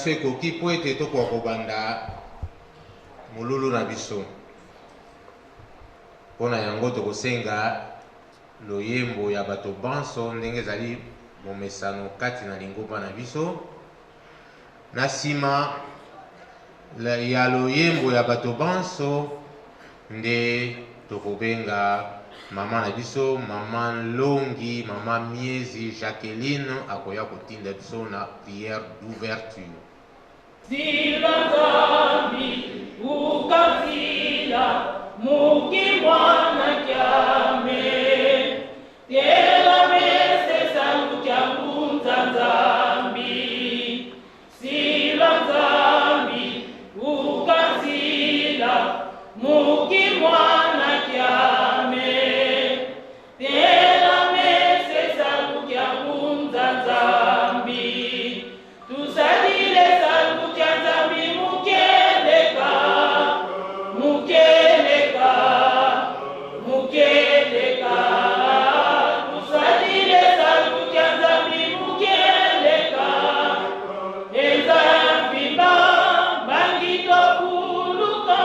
biso ekoki mpo ete tokoka kobanda molulu na biso. Mpo na yango tokosenga loyembo ya bato banso ndenge ezali momesano kati na lingomba na biso. Na nsima ya loyembo ya bato banso nde tokobenga mama na biso, mama Nlongi, mama Miezi Jacqueline akoya kotinda biso na prière d'ouverture. Sila Nzambi ukatila muki mwana kyame tela mese salu kya ngunza Nzambi Sila Nzambi ukatila muki mwana kyame tela mese salu kya ngunza Nzambi tusalile salu kya Nzambi mukeleka mukeleka mukeleka tusalile salu kya Nzambi mukeleka eza mvimba bangi tokuluka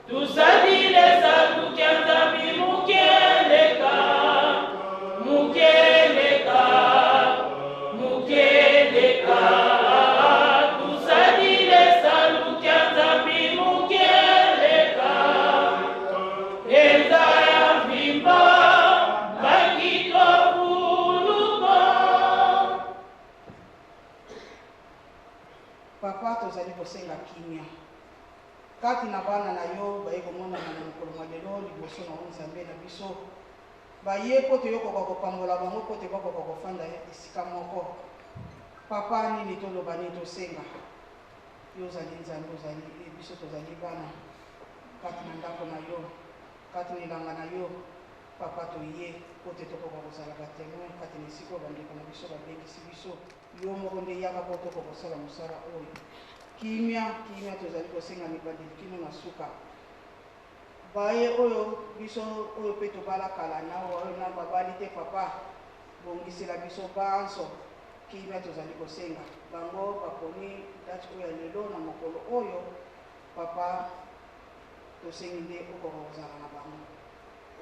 tusalile salu kya Nzambi mukeleka mukeleka mukeleka tusalile salu kya Nzambi mukeleka eza mvimba bangi tokuluka. Papa, tozali kosenga kimia kati na bana na yo baye komonana na mokolo mwa lelo liboso na yo Nzambe na biso. Baye mpo te yokoka kopambola bango mpo te bakoka kofanda esika moko. Papa, nini toloba, nini tosenga? Yo ozali Nzambe, ozali biso tozali bana kati na ndako na yo, kati na elanga na yo. Papa, toye mpo te tokoka kozala ba temoin kati na esika oyo bandeko na biso babengisi biso. Yo moko nde yaka mpo tokoka kosala mosala oyo. Kimia, kimia tozali kosenga na ebandeli kino na suka. Baye oyo biso oyo mpe tobala kala na oyo nanu babali te, Papa, bongisela biso banso kimia tozali kosenga. Bango baponi date oyo ya lelo na mokolo oyo, Papa, tosengi nde okoka kozala na bango.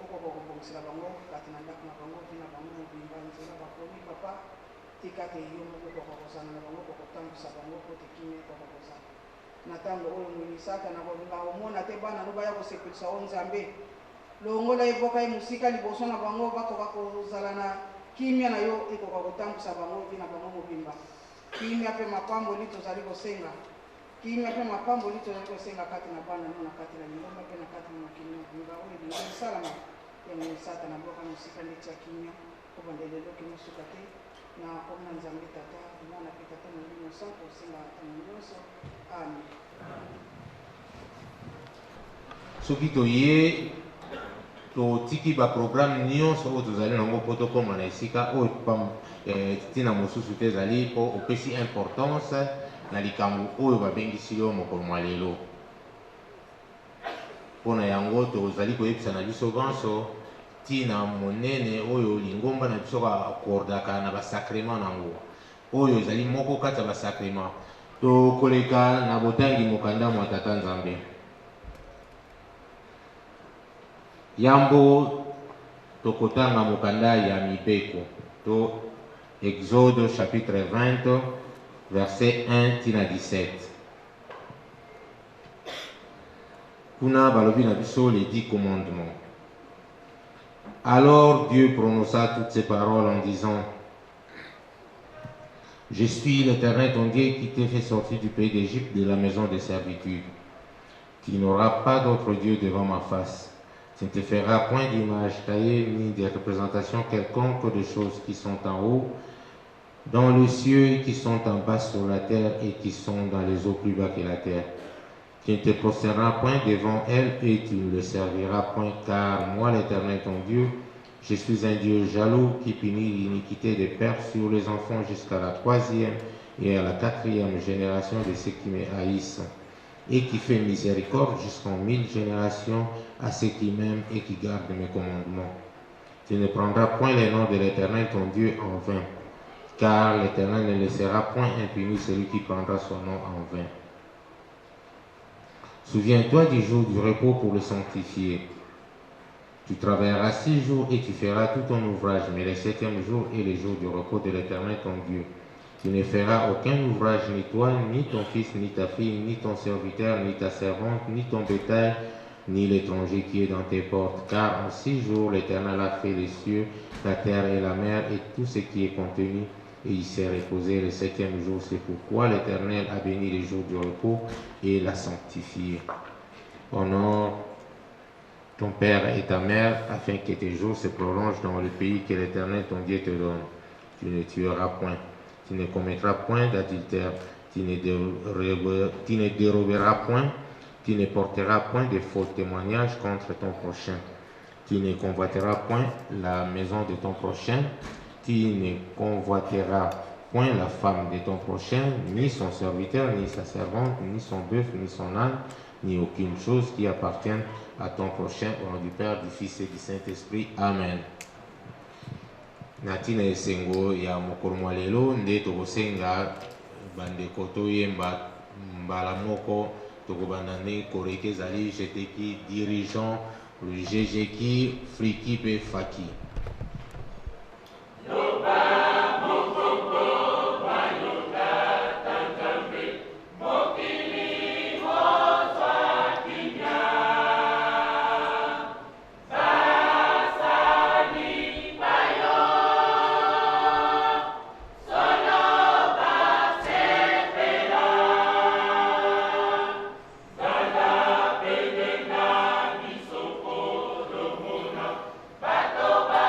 Okoka kobongisela bango kati na ndako na bango, vie na bango mobimba, nzela baponi, Papa. Tika te yo moko okoka kozala na bango, okoka kotambwisa bango mpo te kimia ekoka kozala. Na tango oyo moyini Satana akolinga komona te bana no baya kosepelisa yo Nzambe, longola ye, bwaka ye mosika liboso na bango, bakoka kozala na kimia na yo, ekoka kotambwisa bango vie na bango mobimba. Kimia mpe mapamboli tozali kosenga, kimia mpe mapamboli tozali kosenga kati na bana no, na kati na lingomba mpe na kati na mokili mobimba oyo elingi esalama. Ya moyini Satana, bwaka mosika nde tia kimia. Kobanda lelo kino suka te, na kombo na Nzambe Tata, Mwana pe Tata Molimo Santu, osengaka tango nionso. Amen. Soki toye, totiki ba programme nionso oyo tozali na yango mpo tokoma na esika oyo, ntina mosusu te ezali mpo opesi importance na likambo oyo babengisi yo mokolo mwa lelo. Mpo na yango, tozali koyebisa na biso banso ntina monene oyo lingomba na biso akordaka na ba sacrements na yango. Oyo ezali moko kati ya ba sacrements. Tokoleka na botangi mokanda mwa Tata Nzambe. Yambo tokotanga mokanda ya Mibeko to Exode chapitre 20 verset 1 ti na 17. Kuna balobi na biso les dix commandements. Alors Dieu prononça toutes ces paroles en disant, Je suis l'Éternel ton Dieu qui t'ai fait sortir du pays d'Égypte, de la maison de servitude. Tu n'auras pas d'autre Dieu devant ma face. Tu ne te feras point d'image taillée ni de représentation quelconque de choses qui sont en haut, dans les cieux, qui sont en bas sur la terre et qui sont dans les eaux plus bas que la terre. Tu ne te prosterneras point devant elles et tu ne le serviras point, car moi, l'Éternel ton Dieu, je suis un Dieu jaloux qui punit l'iniquité des pères sur les enfants jusqu'à la 3e et à la 4e génération de ceux qui me haïssent, et qui fait miséricorde jusqu'en 1000 générations à ceux qui m'aiment et qui gardent mes commandements. Tu ne prendras point le nom de l'Éternel ton Dieu en vain, Car l'Éternel ne laissera point impuni celui qui prendra son nom en vain. Souviens-toi du jour du repos pour le sanctifier. Tu travailleras six jours et tu feras tout ton ouvrage, mais le septième jour est le jour du repos de l'Éternel ton Dieu. Tu ne feras aucun ouvrage, ni toi, ni ton fils, ni ta fille, ni ton serviteur, ni ta servante, ni ton bétail, ni l'étranger qui est dans tes portes. Car en six jours l'Éternel a fait les cieux, la terre et la mer et tout ce qui est contenu, et il s'est reposé le septième jour. C'est pourquoi l'Éternel a béni le jour du repos et l'a sanctifié. Honore ton père et ta mère, afin que tes jours se prolongent dans le pays que l'Éternel ton Dieu te donne. Tu ne tueras point, tu ne commettras point d'adultère, tu ne déroberas point, tu ne porteras point de faux témoignages contre ton prochain. Tu ne convoiteras point la maison de ton prochain, tu ne convoiteras point la femme de ton prochain, ni son serviteur, ni sa servante, ni son bœuf, ni son âne, ni aucune chose qui appartienne à ton prochain. Au nom du Père, du Fils et du Saint-Esprit. Amen. Na ntina esengo ya mokolo mwa lelo nde tokosenga bandeko toyemba mbala moko. Tokobanda ndenge koreke ezali jeteki dirigeant jejeki friki mpe faki. Bato ba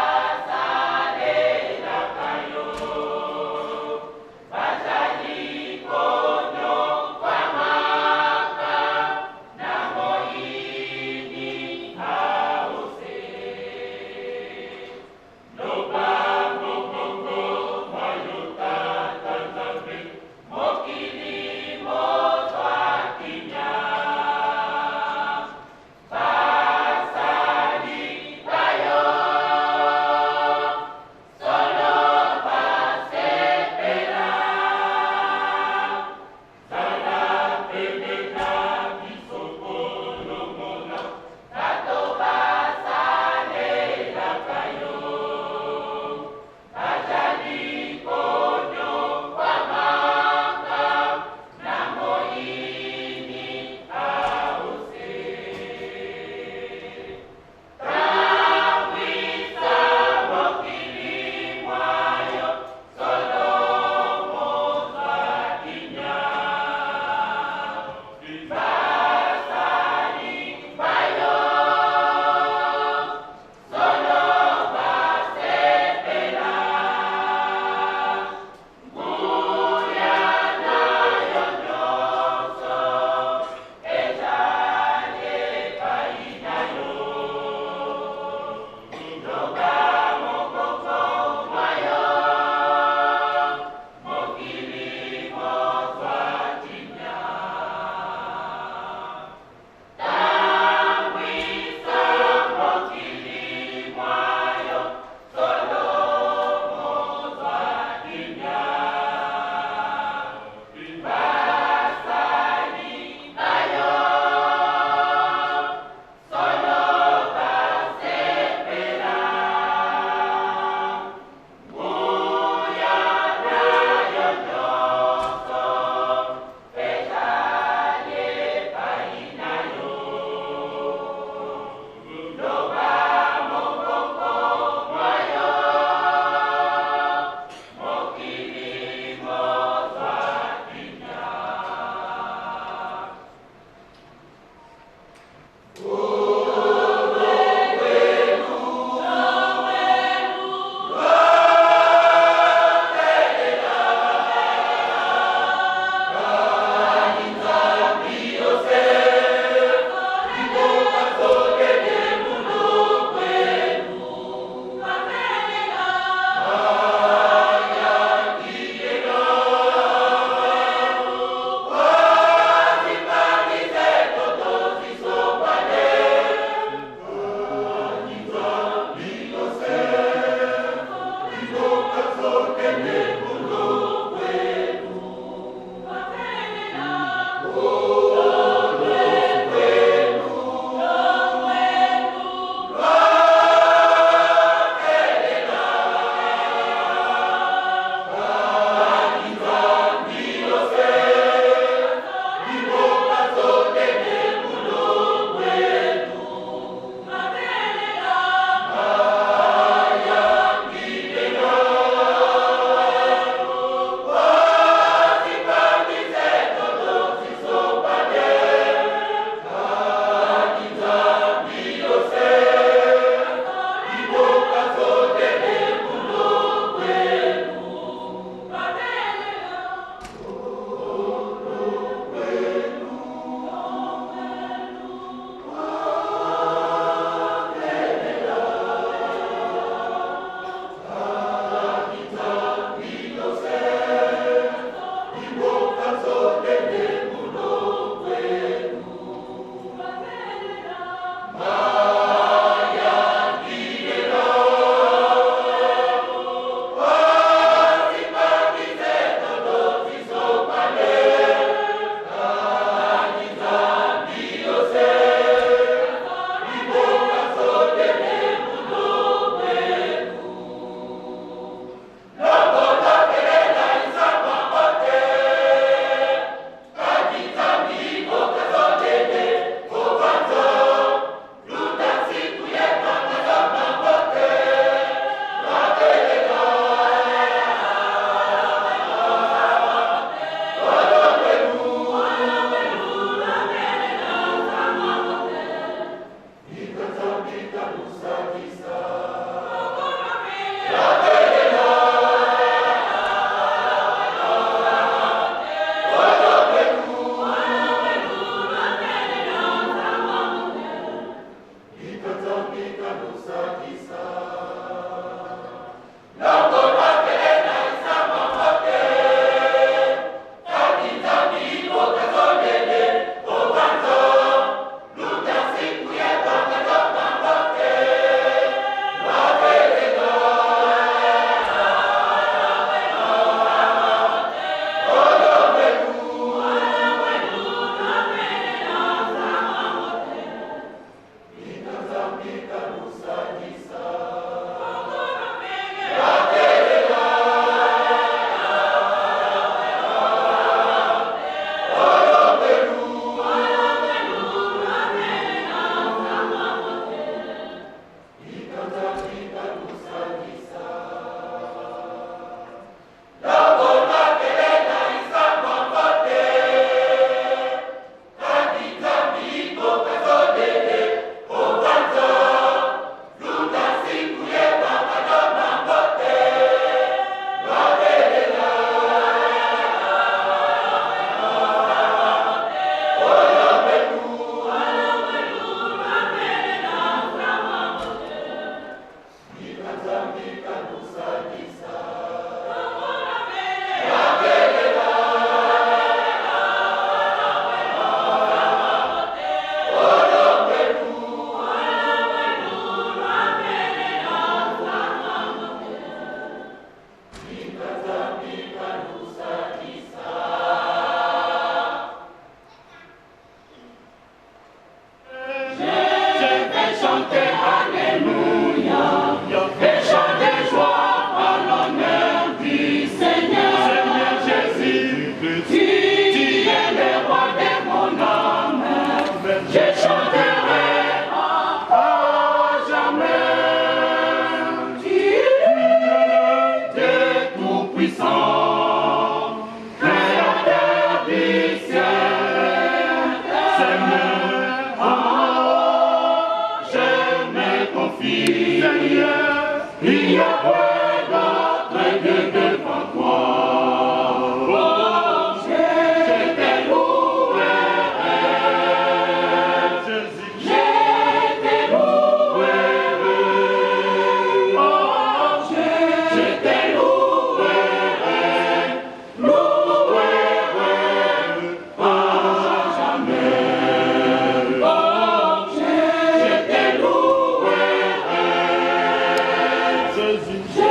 Jésus.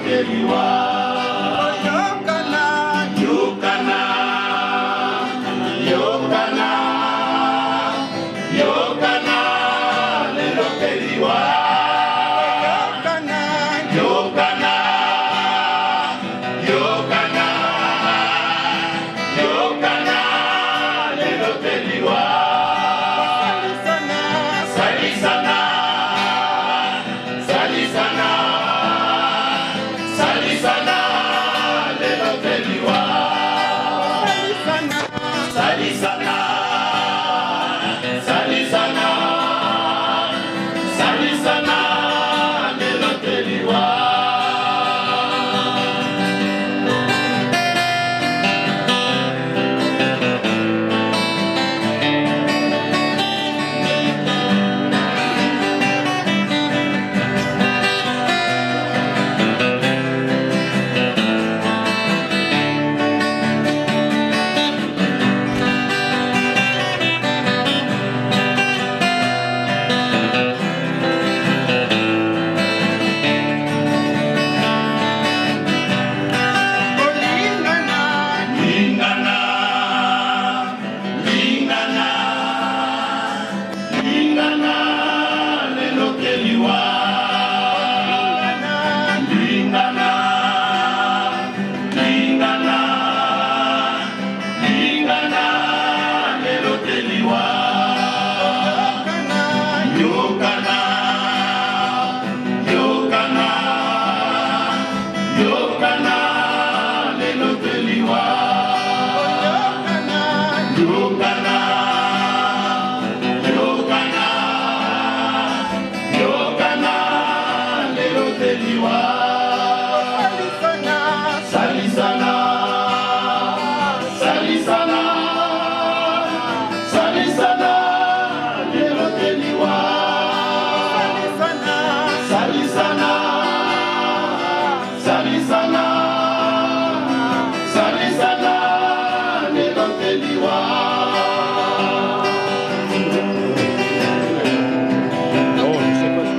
te liwa. Yokana, yokana, yokana, yokana, lelo te liwa. Yokana, yokana, yokana, yokana, lelo te liwa. Salisana, salisana, salisana, lelo te liwa. Salisana, salisana, salisana, lelo te liwa. Lingana, lingana, lingana, lingana, lelo te liwa. Lingana, lingana, lingana, lelo te liwa. Yokana, yokana, yokana, lelo te liwa. Yokana, yokana, yokana, lelo te liwa. Salisana, salisana, salisana, lelo te liwa. Salisana, salisana, salisana, lelo te liwa. Non, je sais pas.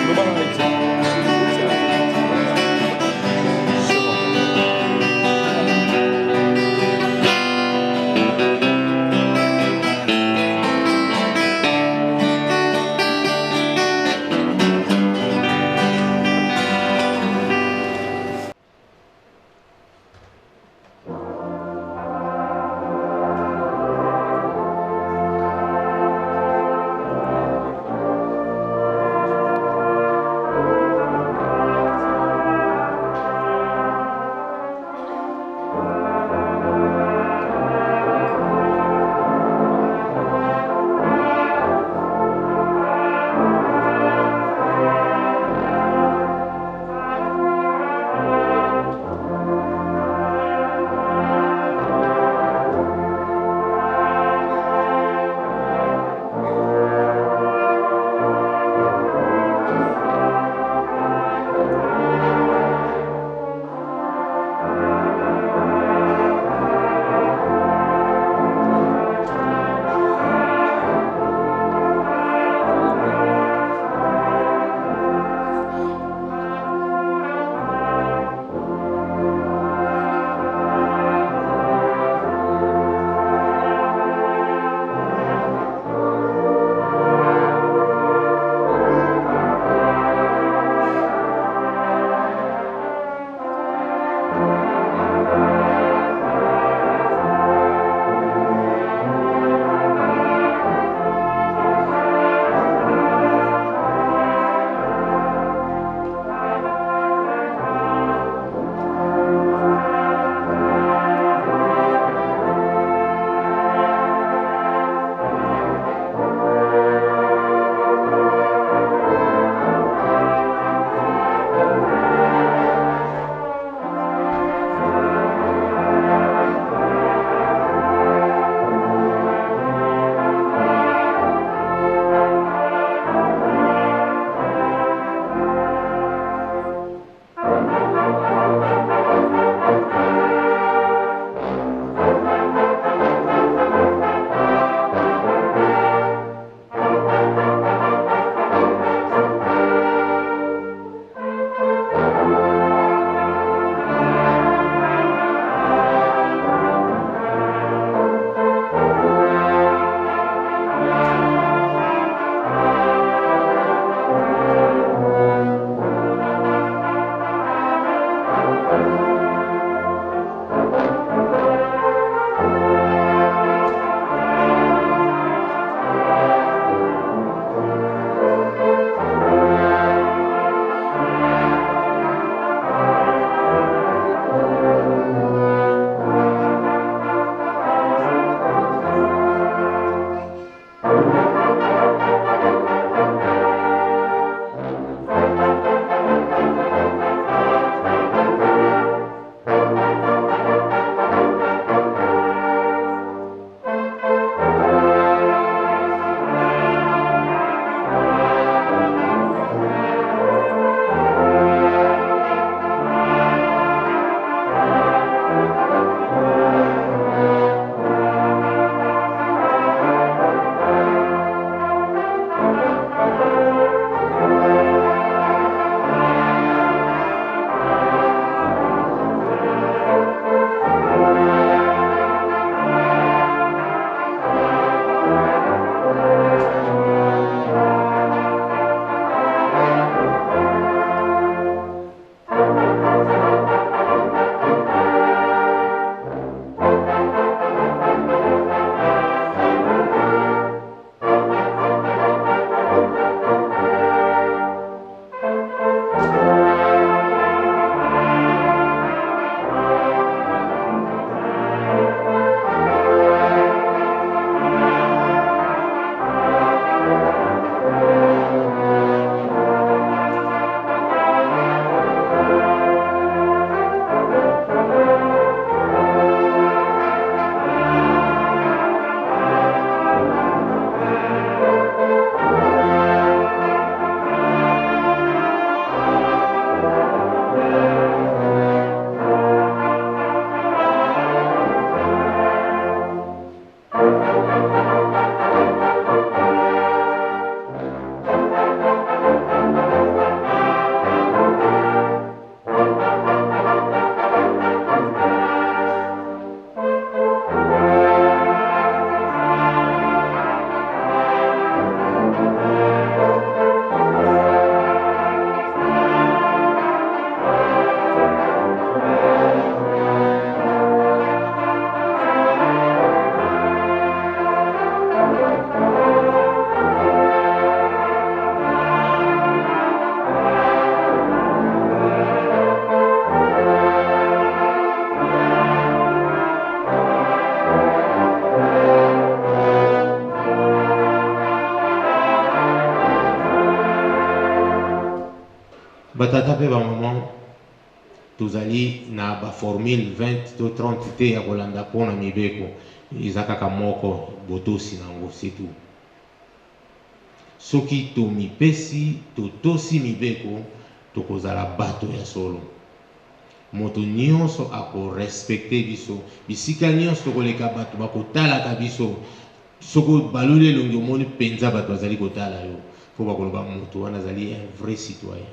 Global, on a dit. Ba tata pe ba maman tozali na ba formule 20 to 30 te ya kolanda po na mibeko eza kaka moko botosi na yango c'est tout. Soki tomipesi totosi mibeko tokozala bato ya solo. Moto nionso ako respecter biso bisika nionso tokoleka bato bakotalaka biso Soki obaloli elongi omoni penza batu bazali kotala yo po bakoloba mutu wana azali un vrai citoyen.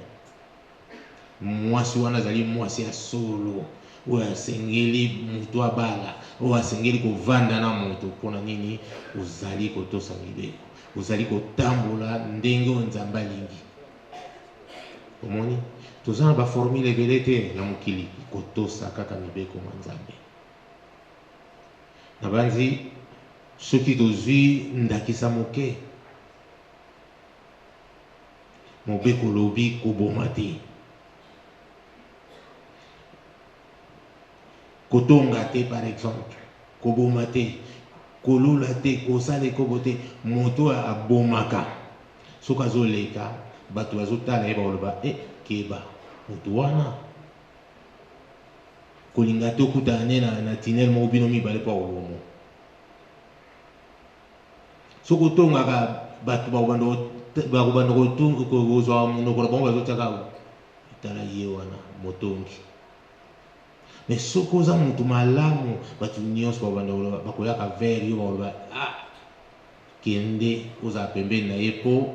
Muasi wana azali muasi ya solo oyo asengeli mutu abala, oyo asengeli kovanda na mutu. Pona nini? Ozali kotosa mibeko, ozali kotambola ndenge oyo Nzambe alingi. Omoni? Toza na ba formule ebele te na mokili, kotosa kaka mibeko ma Nzambe. Nabanzi soki tozwi ndakisa moke, mobeko olobi koboma te, kotonga te par exemple, koboma te, kolula te, kosala ekobo te. Moto oyo abomaka soki azoleka bato bazotala ye bakoloba eh keba moto wana. Kolinga te okutana ne na, na tunnel moko bino mibale mpo akobomo. Soki otongaka bato bakobanda bakobanda kozwa monoko na bango bazotiaka tala ye wana motongi. Mais soki oza moto malamu bato nyonso bakobanda koloba bakoyaka vers yo bakoloba ah kende ozala pembeni na ye mpo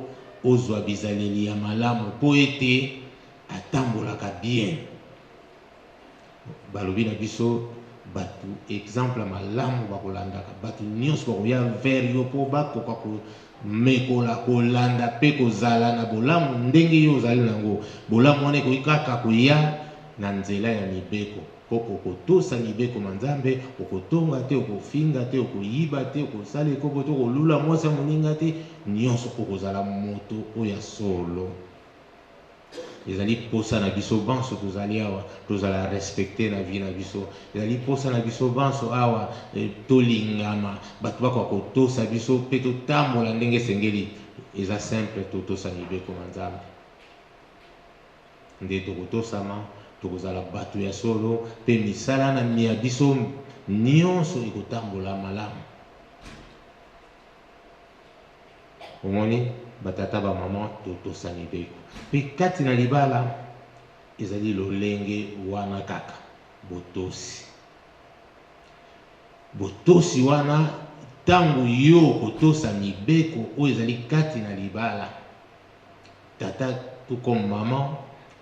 ozwa bizaleli ya malamu mpo ete atambolaka bien. Balobi na biso batu exemple ya malamu bakolandaka batu nionso bakoya vers yo po bakoka komekola kolanda pe kozala na bolamu ndenge yo ozali na yango. Bolamu wana ekoki kaka koya na nzela ya mibeko po okotosa mibeko ma Nzambe, okotonga te, okofinga te, okoyiba te, okosala ekobo te, okolula mwasi ya moninga te, nionso okozala moto oyo ya solo. Ezali posa na biso banso tozali awa tozala respecte na vie na biso. Ezali posa na biso banso awa tolingama, bato bakoka kotosa biso pe totambola ndenge esengeli. Eza simple, totosa mibeko ma Nzambe nde tokotosama, tokozala bato ya solo pe misala na mia biso nionso ekotambola malamu. Omoni ba tata ba maman totosa mibeko pe kati na libala ezali lolenge wana kaka botosi botosi wana tango yo okotosa mibeko oyo ezali kati na libala tata tout comme maman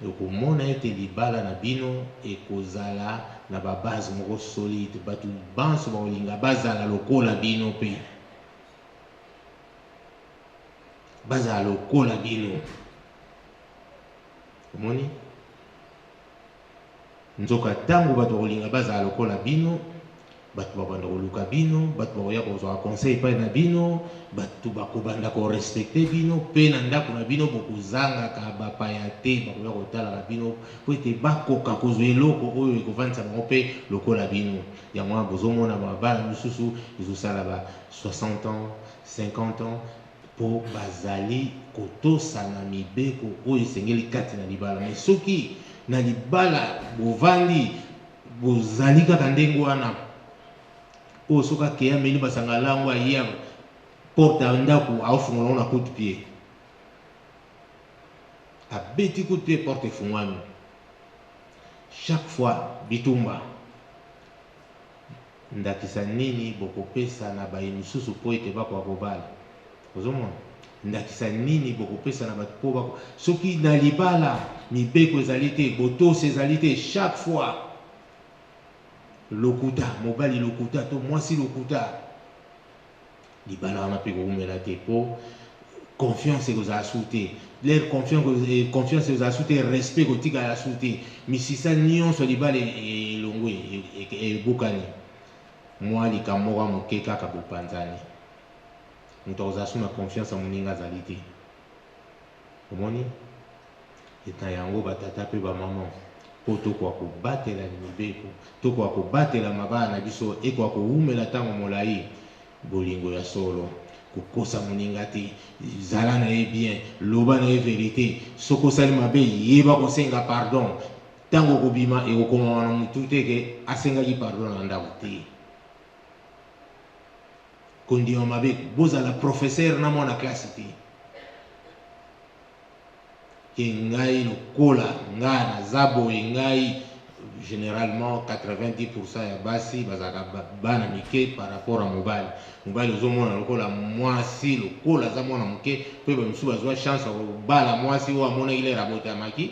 okomona ete libala na bino ekozala na ba base moko solide batu banso bakolinga bazala lokola bino pe Bazala lokola bino. Omoni? Nzoka tango bato bakolinga bazala lokola bino, bato bakobanda koluka bino, bato bakoya kozwa conseil epai na bino, bato bakobanda ko respecter bino pe na ndako na bino bokozangaka bapaya te bakoya kotalaka bino po ete bakoka kozwa eloko oyo ekovandisa bango pe lokola bino. Yango wana bozomona mabala misusu ezosala ba 60 ans, 50 ans po bazali kotosa na mibeko oyo esengeli kati na libala. Mais soki na libala bovandi bozali kaka ndenge wana, oyo soki akeyi ameli masanga alangwa aye porte ya ndaku aofungola yango na coup de pied, abeti coup de pied porte efungwami, chaque fois bitumba. Ndakisa nini bokopesa na baye misusu mpo ete bakoka kobala? Ozomona? Ndakisa nini bokopesa na bato mpo bako. Soki na libala mibeko ezali te, botosi ezali te, chaque fois lokuta, mobali lokuta to mwasi lokuta, libala wana mpe ekowumela te mpo confiance ekozala su te. Leur confiance, confiance ekozala su te, respect ekotikala su te, misisa nyonso ya libala elongwe, ebukani. Mwa likambo moko ya moke kaka bopanzani. Moto akozala su na confiance ya moninga azali te. Omoni? Na yango ba tata mpe ba mama, mpo tokoka kobatela mibeko, tokoka kobatela mabala na biso ekoka kowumela ntango molai, bolingo ya solo. Kokosa moninga te, zala na ye bien, loba na ye verite. Soki osali mabe, yeba kosenga pardon. Ntango okobima, ekokomama na motu te ke asengaki pardon na ndako te. Kondima mabe, bozala professeur na mwana classe te. Ke ngai lokola nga naza boye, ngai generalement 90% ya basi bazalaka bana mike par rapport ya mobali. Mobali ozomona lokola mwasi, lokola aza mwana moke, mpe bamisusu bazwa chance ya kobala mwasi oyo amonaki lere abotamaki.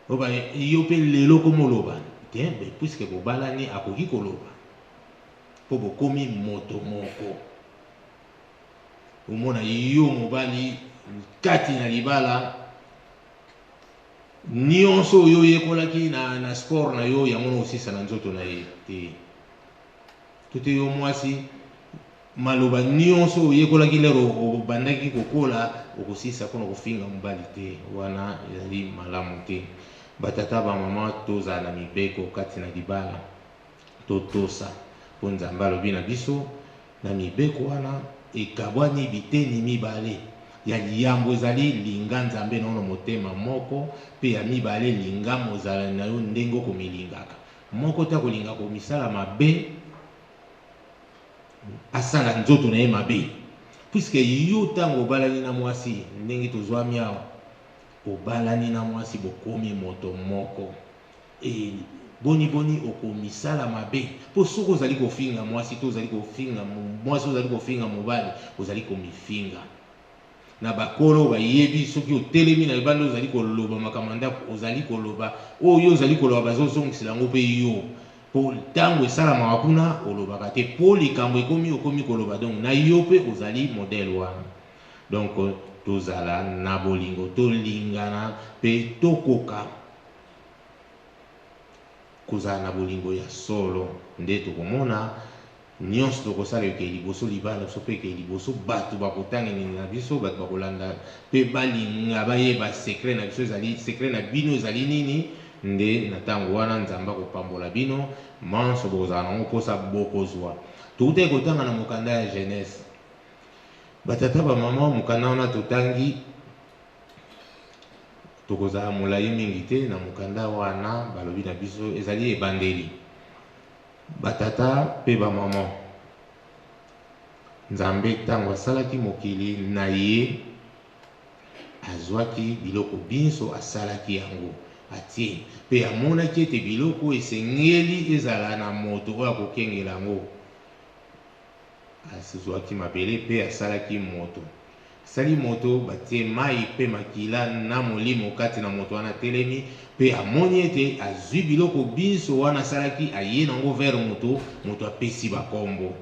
Oyo yo mpe lelo komoloba te, puisque bobalani akoki koloba mpo bokomi moto moko. Omona yo mobali kati na libala, nyonso oyo oyekolaki na sport na yo, yango na osisa na nzoto na ye te. To te yo mwasi, maloba nyonso oyekolaki lero obandaki kokola, okosisa mpona kofinga mobali te. Wana ezali malamu te. Batata, bamama, tozala na mibeko kati na libala, totosa, mpo Nzambe alobi na biso na mibeko wana ekabwani biteni mibale. Ya liyambo ezali linga Nzambe na yo na motema moko, mpe ya mibale linga mozalani na yo ndenge okomilingaka. Moko te akolinga komisala mabe, asala nzoto na ye mabe. Puisque yo ntango obalani na mwasi, ndenge tozwami awa, obalani na mwasi, bokomi moto moko. E, boni boni okomisala mabe? Mpo soki ozali kofinga mwasi to ozali kofinga mwasi, ozali kofinga mobali, ozali komifinga. Na bakolo bayebi, soki otelemi na libanda ozali koloba makambo ya ndako, ozali koloba oyo ozali koloba, bazozongisela yango mpe yo. Mpo ntango esalamaka kuna olobaka te, mpo likambo ekomi okomi koloba, donc na yo mpe ozali modèle wana. Donc tozala na bolingo, tolingana mpe tokoka kozala na bolingo ya solo. Nde tokomona nyonso tokosala ekei liboso, libala na biso mpe ekei liboso, bato bakotanga nini na biso, bato bakolanda mpe balinga bayeba secret na biso ezali, secret na bino ezali nini. Nde na ntango wana Nzambe akopambola bino manso bokozala nango mposa bokozwa. Toutaki kotanga na mokanda ya Genèse, batata bamama, mokanda wana totangi, tokozala molai mingi te na mokanda wana. Balobi na biso ezali ebandeli. Batata mpe bamama, Nzambe ntango asalaki mokili na ye, azwaki biloko binso, asalaki yango, atie, mpe amonaki ete biloko esengeli ezala na moto oyo akokengela yango. Azwaki mabele mpe asalaki moto. Asali moto, batie mai mpe makila na molimo kati na moto wana. Atelemi mpe amoni ete azwi biloko binso wana asalaki, aye nango vers moto. Moto apesi bakombo,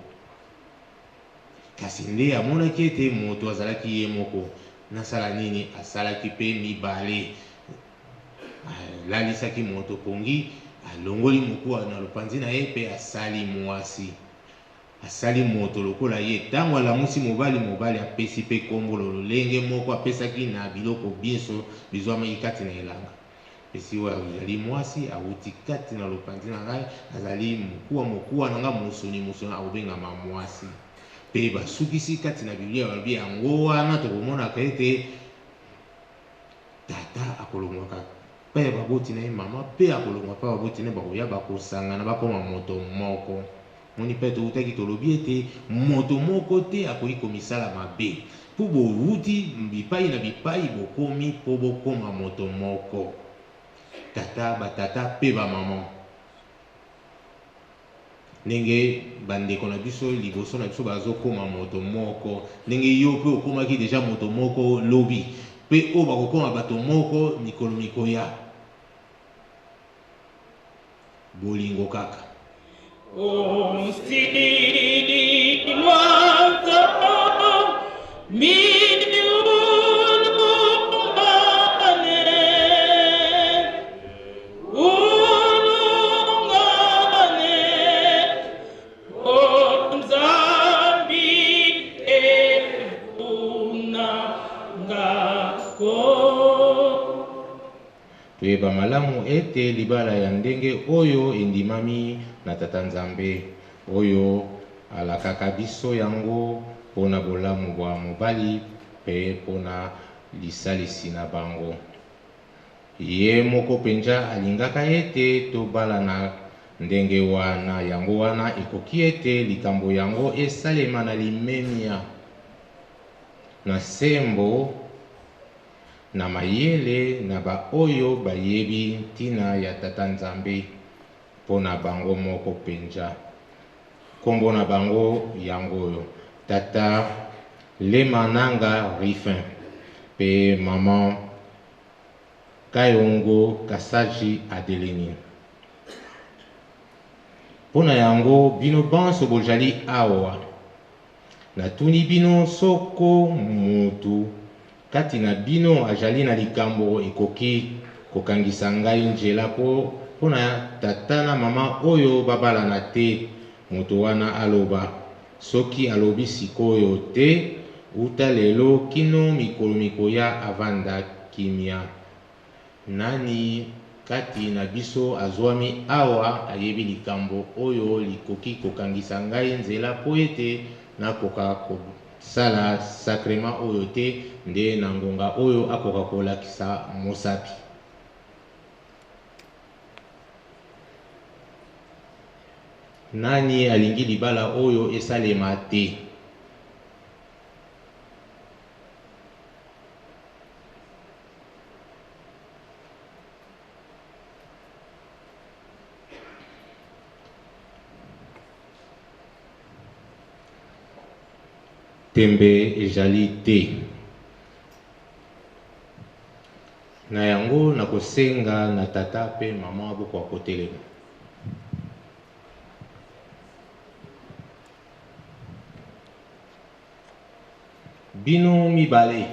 kasi nde amonaki ete moto azalaki ye moko. Nasala nini? Asalaki mpe mibale, alalisaki moto pongi, alongoli mokuwa na lopanzi na ye mpe asali mwasi. Asali moto lokola ye. Ntango alamusi mobali, mobali apesi mpe kombo lolenge moko apesaki na biloko binso bizwamaki kati na elanga. Apesi oyo azali mwasi, awuti kati na lopanzi na ngai, azali mokuwa mokuwa na ngai, mosuni mosuni, akobengama mwasi. Mpe basukisi kati na Biblia, balobi yango wana tokomonaka ete tata akolongwaka mpe ya baboti na ye, mama mpe akolongwa mpe baboti na ye, bakoya bakosangana bakoma moto moko. Moni mpe toutaki tolobi ete moto moko te akoki komisala mabe, mpo bowuti bipai na bipai, bokomi mpo bokoma moto moko. Tata, batata mpe bamama, ndenge bandeko na biso liboso na biso bazokoma moto moko, ndenge yo mpe okomaki deja moto moko lobi, mpe oyo bakokoma bato moko mikolo mikoya. Bolingo kaka. Toyeba malamu ete libala ya ndenge oyo endimami na Tata Nzambe, oyo alakaka biso yango. mpo na bolamu bwa mobali mpe mpo na lisalisi na bango. Ye moko mpenza alingaka ete tobalana ndenge wana, yango wana ekoki ete likambo yango esalema na limemia, na sembo, na mayele na baoyo bayebi ntina ya Tata Nzambe mpo na bango moko mpenza. Nkombo na bango yango oyo, Tata Lema Nanga Rufin mpe Mama Kayongo Kasaji Adelini. Mpo na yango, bino banso bojali awa, natuni bino soko mutu kati na bino ajali na likambo ekoki kokangisa ngai njela mpo na tata na mama oyo babalana te, moto wana aloba. Soki alobi sikoyo te, uta lelo kino mikolo mikoya avanda kimia. Nani kati na biso azwami awa ayebi likambo oyo likoki kokangisa ngai nzela mpo ete nakoka kosala sakrema oyo te, nde na ngonga oyo akoka kolakisa mosapi? Nani alingi libala oyo esalema te? Tembe ezali te. Na yango nakosenga na tata pe mama bokoka kotelema. Bino mibale,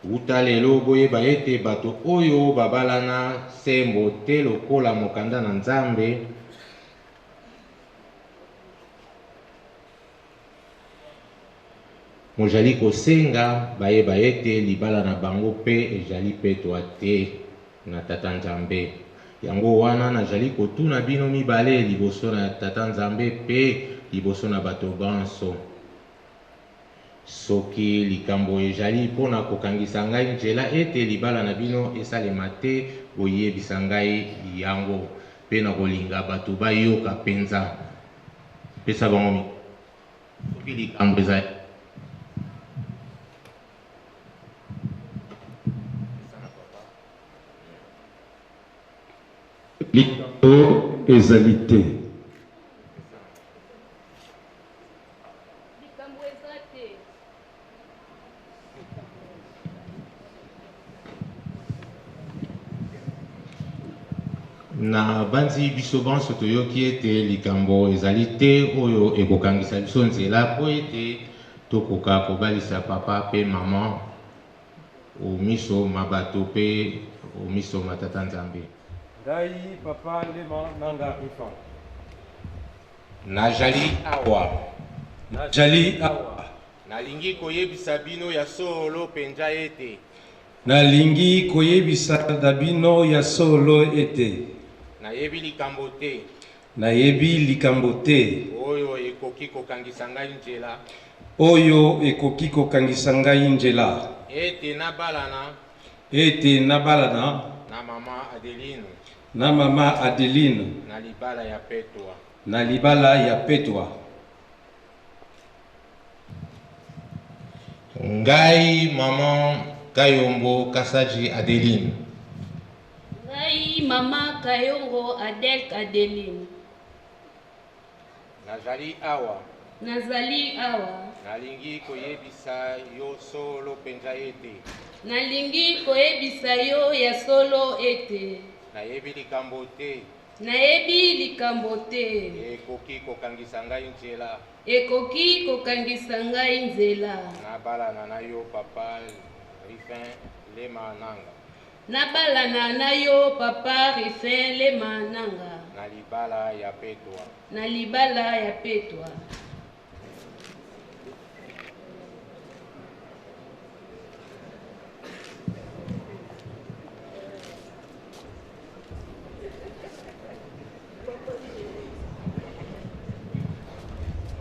wuta lelo boyeba ete bato oyo babalana sembo te lokola mokanda na Nzambe, mojali kosenga bayeba ete libala na bango pe ejali petwa te na Tata Nzambe. Yango wana najali kotuna bino mibale liboso na Tata Nzambe pe liboso na bato banso. Soki likambo ejali mpo na kokangisa ngai nzela ete libala na bino esalema te, boyebisa ngai yango, pe nakolinga bato bayoka mpenza. Pesa bango micro. Soki likambo ezali. Likambo ezali te. Likambo eza te. Na banzi biso banso toyoki ete likambo ezali te oyo ekokangisa biso nzela mpo ete tokoka kobalisa papa pe mama o miso ma bato pe o miso ma Tata Nzambe. Ngai papa Lema Nanga Rifan. Najali awa. Najali awa. Nalingi koyebisa bino ya solo penza ete. Nalingi koyebisa na bino ya solo ete. Nayebi likambo te. Nayebi likambo te. Oyo ekoki kokangisa ngai nzela. Oyo ekoki kokangisa ngai nzela. Ete nabalana. Ete nabalana. Na mama Adeline. Na mama Adeline. Na libala ya petwa. Na libala ya petwa. Ngai maman Kayombo Kasaji Adeline. Ngai mama Kayongo Adel Adeline. Nazali awa. Nazali awa. Nalingi koyebisa yo solo penza ete. Nalingi koyebisa yo ya solo ete. Nayebi likambo te. Nayebi likambo te. Ekoki kokangisa ngai nzela. Ekoki kokangisa ngai nzela. Nabalana na yo papa Rufin Lema Nanga. Nabalana na yo papa Rufin Lema Nanga. Na libala ya petwa. Na libala ya petwa.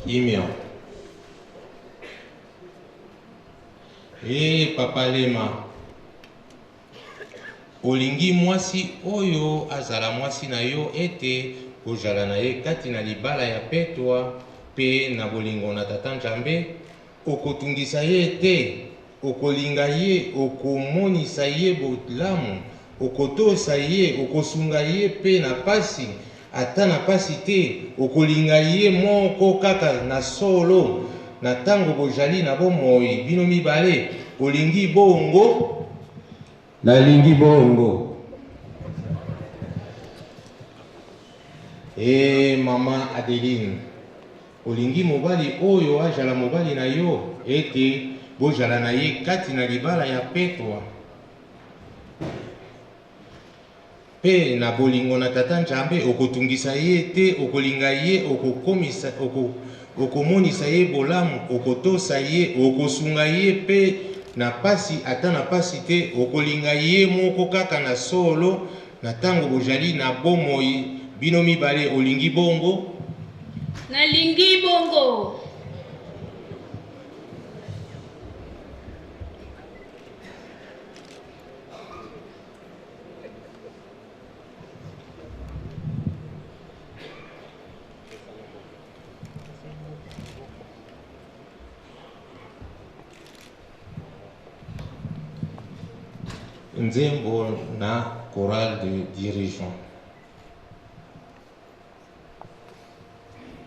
Kimia. Ee Papa Lema, olingi mwasi oyo azala mwasi na yo ete ojala na ye kati na libala ya petwa pe na bolingo na Tata Njambe? Okotungisa ye te, okolinga ye, okomonisa ye bolamu, okotosa ye, okosunga ye pe na pasi, ata na pasi te, okolinga ye moko kaka na solo, na tango bojali na bomoi bino mibale, olingi bongo? Nalingi bongo. Ee mama Adeline, olingi mobali oyo ajala mobali na yo, ete bojala na ye kati na libala ya petwa pe na bolingo na Tata Njambe, okotungisa ye te, okolinga ye, okokomisa, oko, okomonisa ye bolamu, okotosa ye, okosunga ye pe na pasi, ata na pasi te, okolinga ye moko kaka na solo, na tango bojali na bomoi bino mibale, olingi bongo? Nalingi bongo. Nzembo na chorale de dirigeant.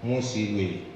Musilwe.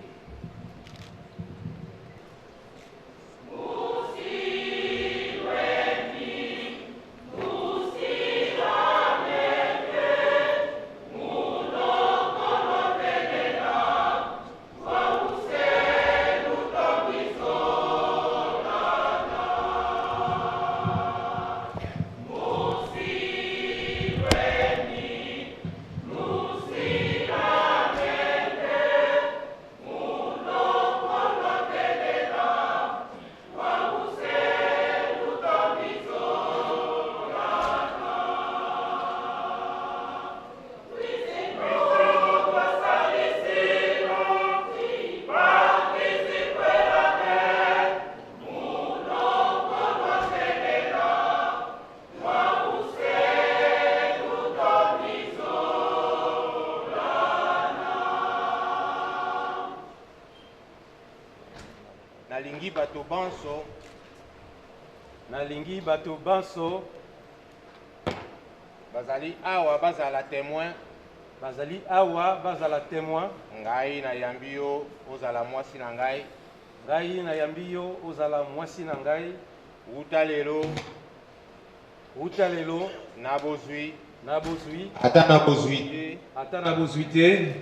Nalingi bato banso, nalingi bato banso bazali awa bazala temoin, bazali awa bazala temoin. Ngai nayambi yo ozala mwasi na ngai, ngai nayambi yo ozala mwasi na ngai. Wuta lelo, wuta lelo, na bozwi, na bozwi, ata na bozwi te, ata na bozwi te,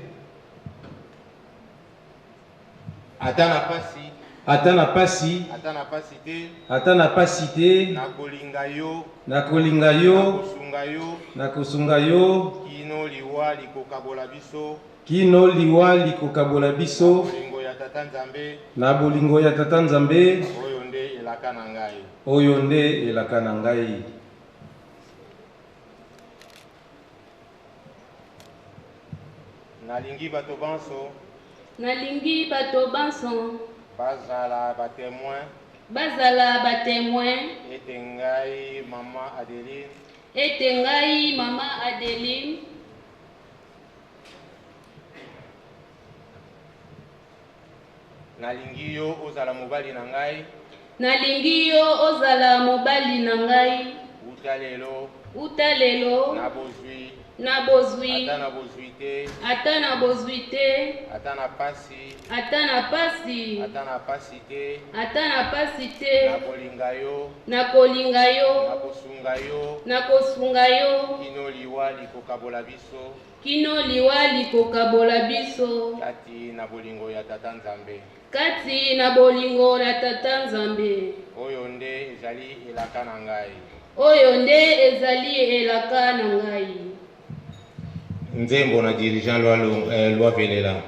ata na pasi, ata na pasi, ata na pasi te, ata na pasi te, nakolinga yo, nakolinga yo, nakosunga yo, nakosunga yo, kino liwa likokabola biso, kino liwa likokabola biso, bolingo ya Tata Nzambe, na bolingo ya Tata Nzambe, oyo nde elaka na ngai, oyo nde elaka na ngai. Nalingi bato banso, nalingi bato banso, bazala ba témoin, bazala ba témoin, ete ngai mama Adeline, ete ngai mama Adeline, nalingi yo ozala mobali na ngai, nalingi yo ozala mobali na ngai, wuta lelo, wuta lelo, na bozwi, na bozwi, ata na bozwi te, ata na bozwi te, ata na pasi, ata na pasi, ata na pasi te, ata na pasi te, nakolinga yo, nakolinga yo, nakosunga yo, nakosunga yo, kino liwa likokabola biso, kino liwa likokabola biso, kati na bolingo ya Tata Nzambe, kati na bolingo na Tata Nzambe, oyo nde ezali elaka na ngai, oyo nde ezali elaka na ngai. Nzembo na dirigeant Loi Velela.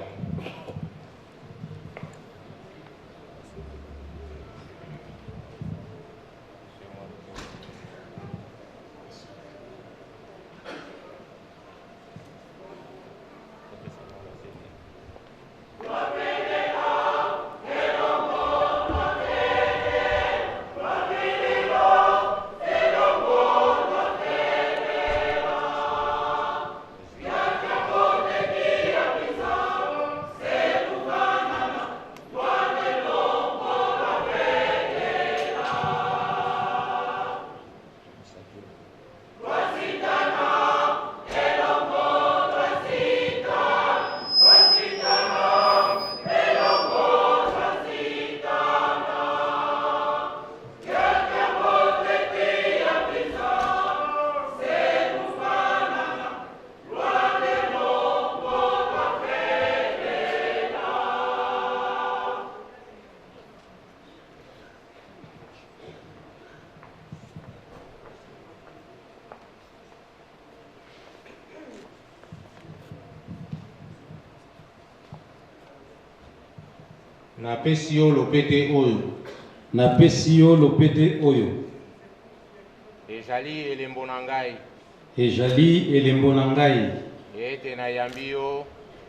Napesi yo lopete oyo. Napesi yo lopete oyo. Ezali elembo na ngai. Ezali elembo na ngai. Ete nayambi yo.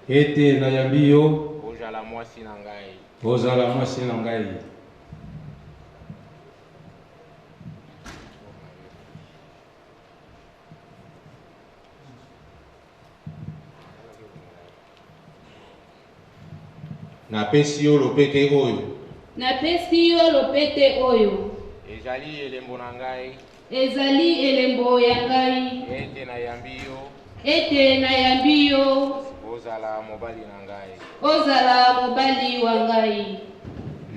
Ete nayambi yo. Ozala mwasi na ngai. Ozala mwasi na ngai. Napesi yo lopete oyo. Napesi yo lopete oyo. Ezali elembo na ngai. Ezali elembo ya ngai. Ete nayambi yo. Ete nayambi yo. Ozala mobali na ngai. Ozala mobali wa ngai.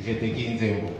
Jeteki nzembo.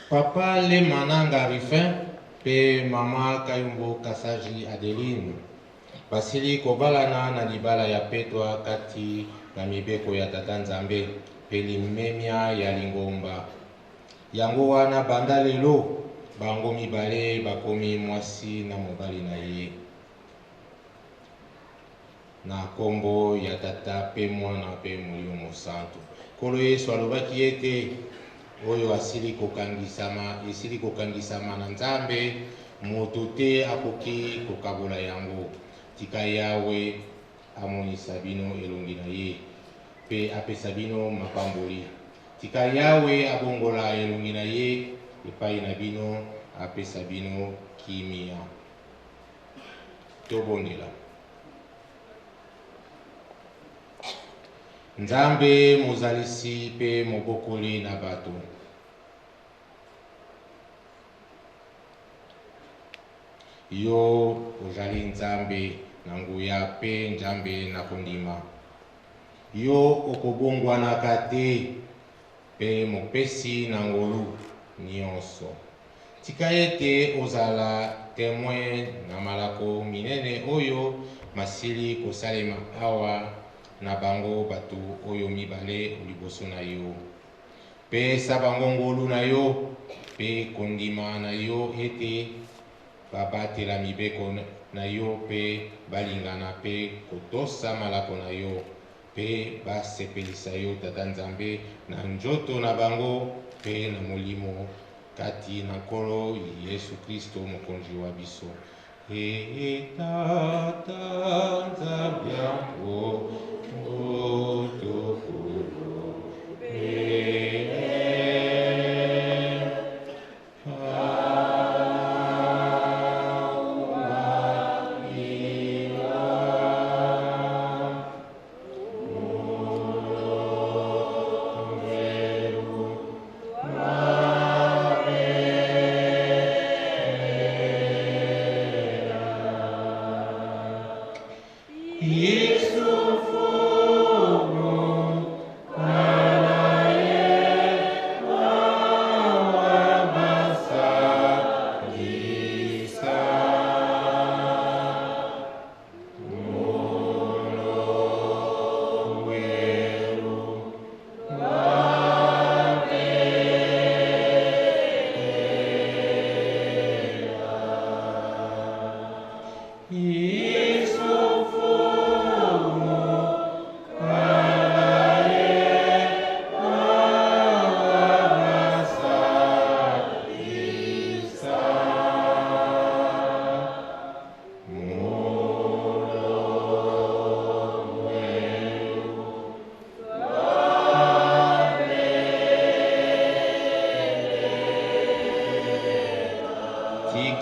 Papa Lemananga Rufin mpe mama Kayumbo Kasaji Adeline basili kobalana na libala ya petwa kati na mibeko ya Tata Nzambe mpe limemia ya lingomba. Yango wana banda lelo bango mibale bakomi mwasi na mobali na ye. Na nkombo ya Tata mpe Mwana mpe Molimo Mosantu. Nkolo Yesu alobaki ete oyo asili kokangisama esili kokangisama na Nzambe, moto te akoki kokabola yango. Tika Yawe amonisa bino elongi na ye mpe apesa bino mapamboli. Tika Yawe abongola elongi na ye epai na bino, apesa bino kimia. Tobondela. Nzambe mozalisi mpe mobokoli na bato. Yo ozali Nzambe na nguya mpe Nzambe na kondima. Yo okobongwanaka te mpe mopesi na ngolu nyonso. Tika ete ozala temoin na malako minene oyo masili kosalema awa na bango bato oyo mibale liboso na yo. Pesa bango ngolu na yo mpe kondima na yo ete babatela mibeko na yo mpe balingana mpe kotosa malako na yo mpe basepelisa yo Tata Nzambe na nzoto na bango mpe na molimo kati na Nkolo Yesu Kristo mokonzi wa biso. E Tata Nzambe ya mpongo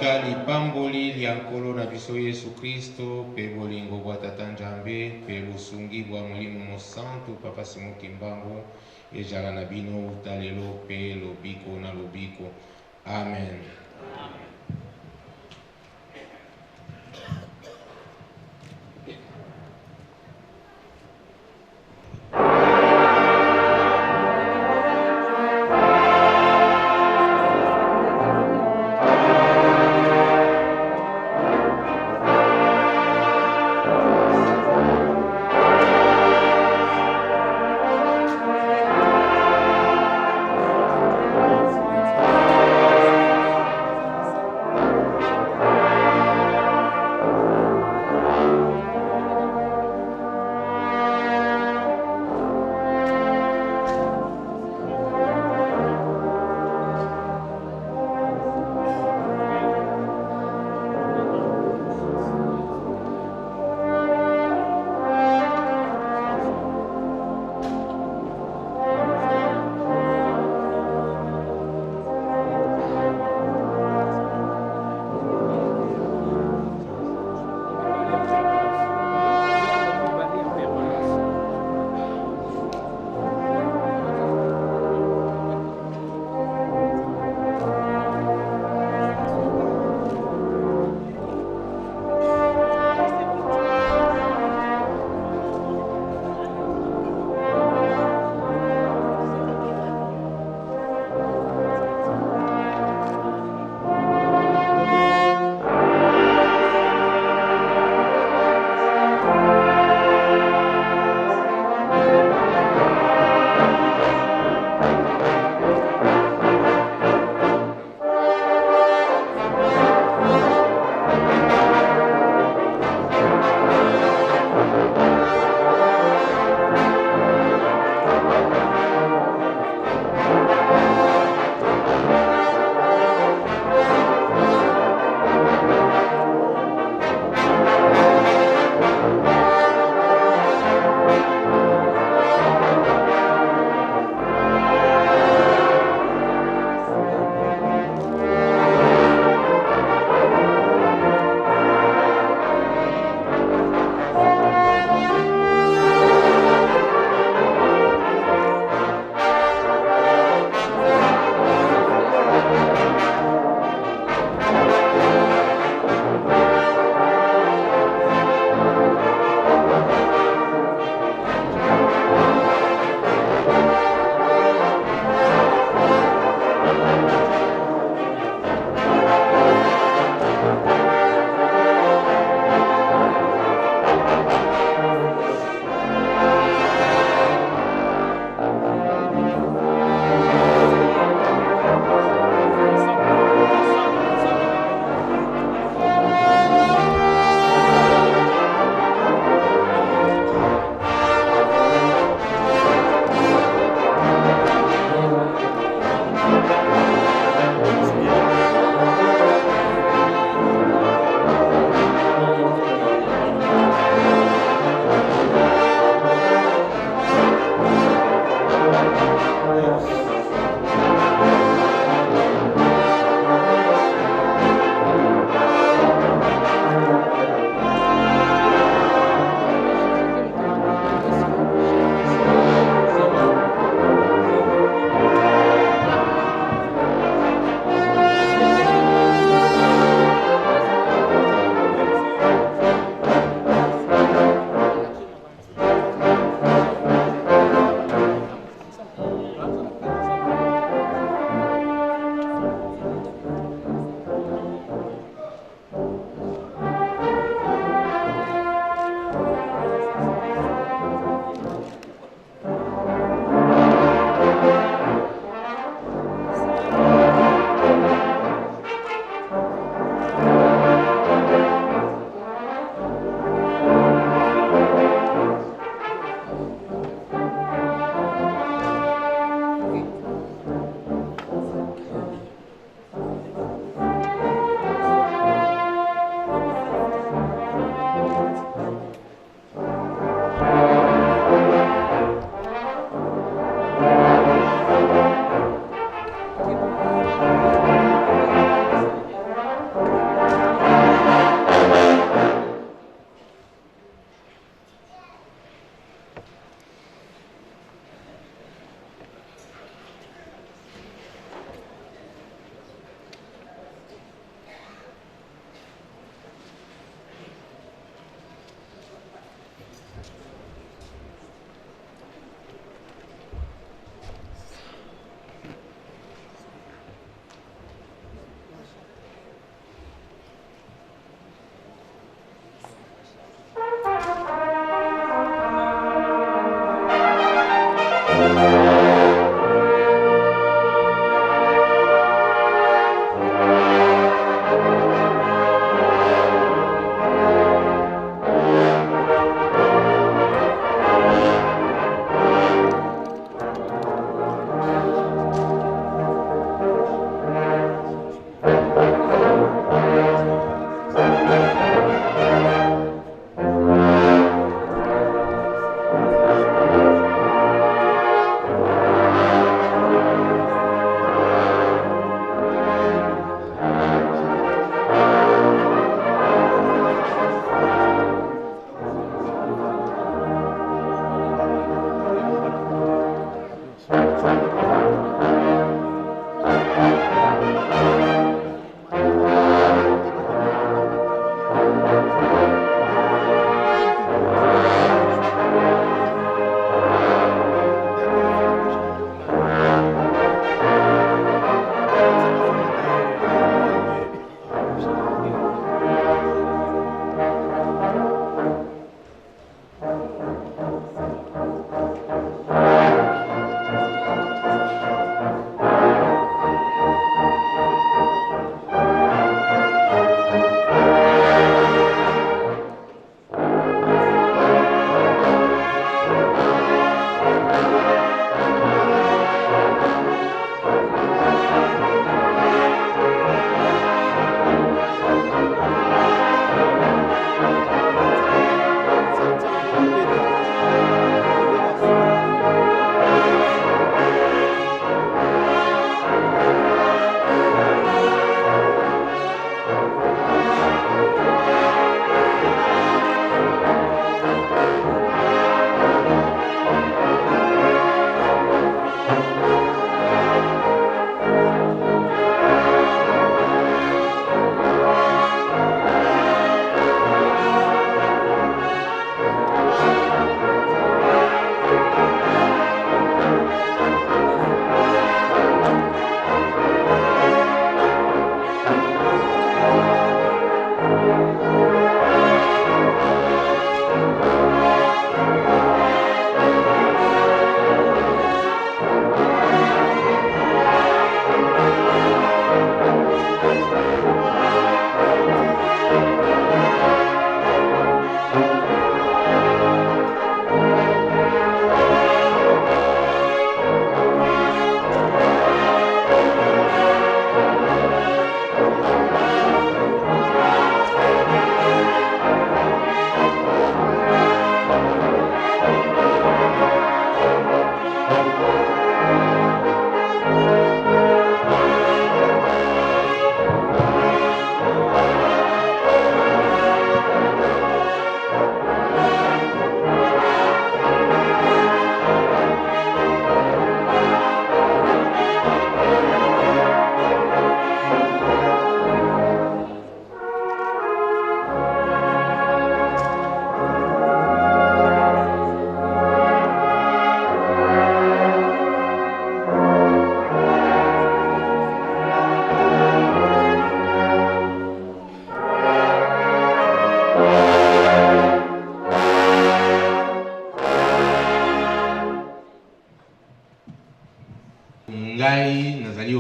Tika lipamboli lya Nkolo na biso Yesu Kristo mpe bolingo bwa Tata Nzambe mpe bosungi bwa Molimo Mosantu Papa Simon Kimbangu ezala na bino uta lelo mpe lobiko na lobiko. Amen.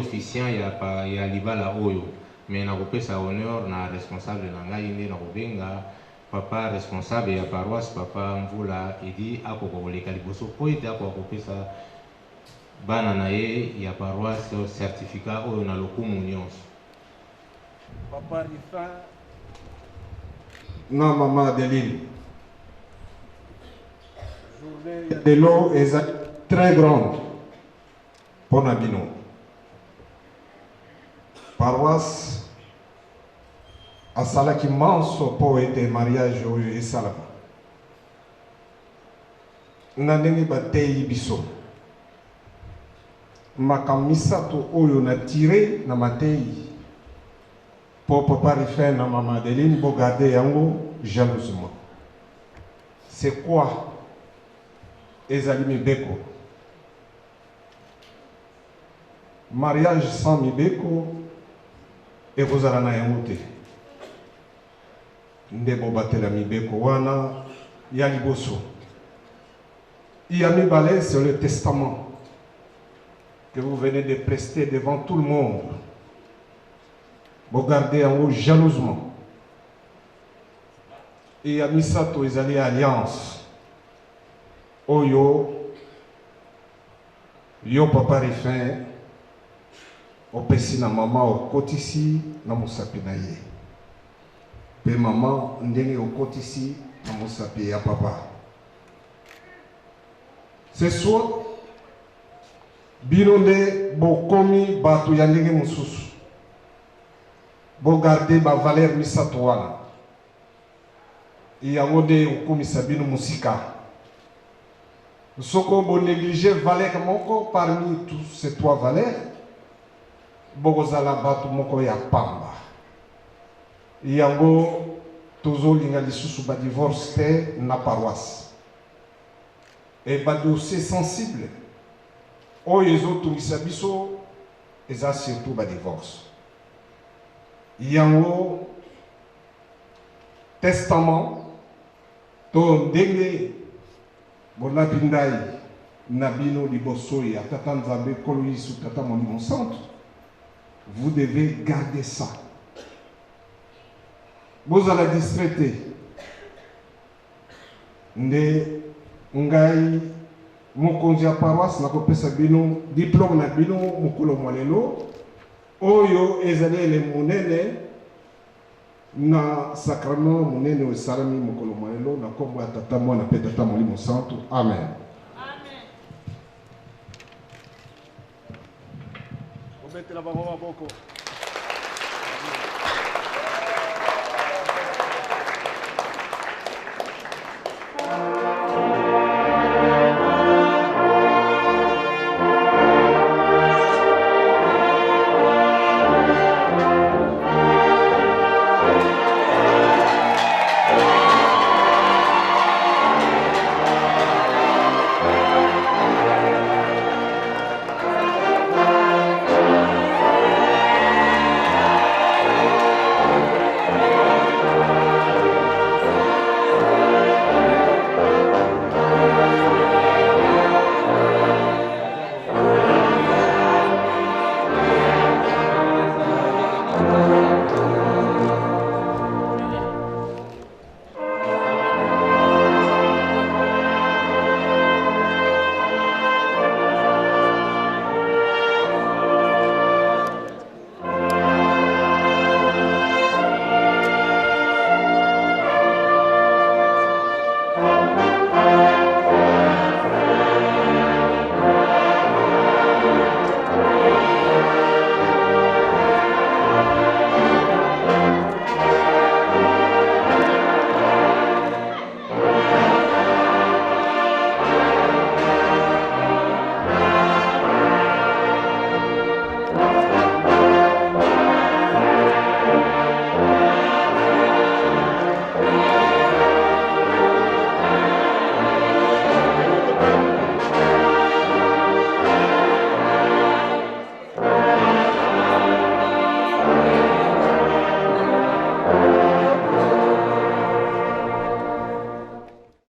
officiant ya, ya libala oyo, mais nakopesa honneur na responsable na ngai nde nakobenga papa responsable ya paroisse, papa Mvula Edi, akoka koleka liboso mpo ete akoka kopesa bana na ye ya paroisse certificat oyo na lokumu nyonso. Papa Rifin na mama Adeline, journée ya lelo eza très grande mpo na bino. Paroisse asalaki manso mpo ete mariage oyo esalama na ndenge bateyi biso. Makambo misato oyo na tire na mateyi mpo papa Rifin na mama Adeline bogarde yango jalousement. C'est quoi? Ezali mibeko. Mariage sans mibeko ekozala na yango te. Nde bobatela mibeko wana ya liboso. Ya mibale, c'est le testament que vous venez de prester devant tout le monde. Bogarde yango jalousement. Ya misato ezali alliance oyo yo papa Rifin opesi na mama, okotisi na mosapi na ye, mpe mama ndenge okotisi na mosapi ya papa. C'est soit bino nde bokomi bato ya ndenge mosusu. Bogarde bavaleur misato wana, yango nde ekokomisa bino mosika. Soko bonéglige valeur moko parmi tous ces trois valeurs, bokozala bato moko ya pamba. Yango tozolinga lisusu badivorce te na paroisse e badossier sensible oyo ezotungisa biso eza surtout badivorce. Yango testament to ndenge bolapi ndai na bino liboso ya Tata Nzambe, Nkolo Yesu, Tata Molimo Santu, vous devez garder ça. Bozala distrait te. Nde ngai mokonzi ya paroisse nakopesa bino diplôme na bino mokolo mwa lelo oyo ezali elembo monene na sacrement monene oyo esalami mokolo mwa lelo, na nkombo ya Tata, Mwana mpe Tata Molimo Santu. Amen. Obetela bango maboko.